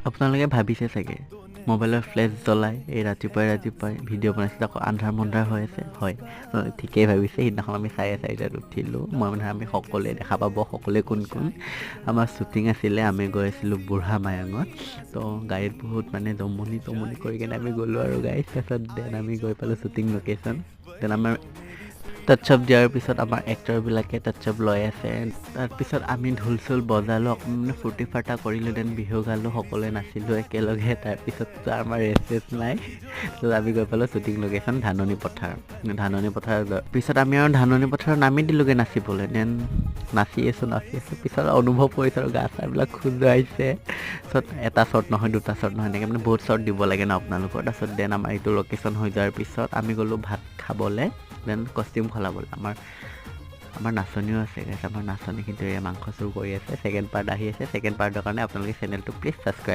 আপোনালোকে ভাবিছে চাগে, মোবাইলৰ ফ্লেছ জ্বলাই এই ৰাতিপুৱাই ৰাতিপুৱাই ভিডিঅ' বনাইছিলোঁ, আকৌ আন্ধাৰ মুন্ধাৰ হৈ আছে। হয়, ঠিকেই ভাবিছে। সিদিনাখন আমি 4:30ত উঠিলোঁ। মই মানে আমি সকলোৱে দেখা পাব, সকলোৱে কোন কোন। আমাৰ শ্বুটিং আছিলে, আমি গৈ আছিলোঁ বুঢ়া মায়ঙত। তো গাড়ীত বহুত মানে জমনি চমনি কৰি কেনে আমি গ'লোঁ আৰু গাড়ী। তাৰপিছত then আমি গৈ পালোঁ শ্বুটিং লোকেশ্যন। Then আমাৰ টাচ আপ দিয়াৰ পিছত আমাৰ এক্টৰবিলাকে টাচ আপ লৈ আছে। তাৰপিছত আমি ঢোল চোল বজালোঁ, অকণমান মানে ফূৰ্তি ফাৰ্তা কৰিলোঁ। Then Bihu গালোঁ, সকলোৱে নাচিলোঁ একেলগে। তাৰপিছততো আমাৰ ৰেষ্ট চেষ্ট নাই। তাৰপিছত আমি গৈ পালোঁ শ্বুটিং লোকেশ্যন ধাননি পথাৰ। ধাননি পথাৰ পিছত আমি আৰু ধাননি পথাৰত নামি দিলোঁগৈ নাচিবলৈ। Then নাচি আছোঁ, নাচি আছোঁ, পিছত অনুভৱ কৰিছোঁ আৰু গা চাবিলাক খোজুৱাইছে। তাৰপিছত এটা শ্বট নহয়, দুটা শ্বট নহয়, এনেকৈ মানে বহুত শ্বট দিব লাগে ন আপোনালোকৰ। তাৰপিছত then আমাৰ এইটো লোকেশ্যন হৈ যোৱাৰ পিছত আমি গ'লোঁ ভাত খাবলৈ, then costume সলাবলৈ। আমাৰ নাচনীও আছে গাইছ। আমাৰ নাচনী কিন্তু এয়া মাংস চুৰ কৰি আছে। ছেকেণ্ড পাৰ্ট আহি আছে। ছেকেণ্ড পাৰ্টৰ কাৰণে আপোনালোকে চেনেলটো প্লিজ ছাবস্ক্ৰাইব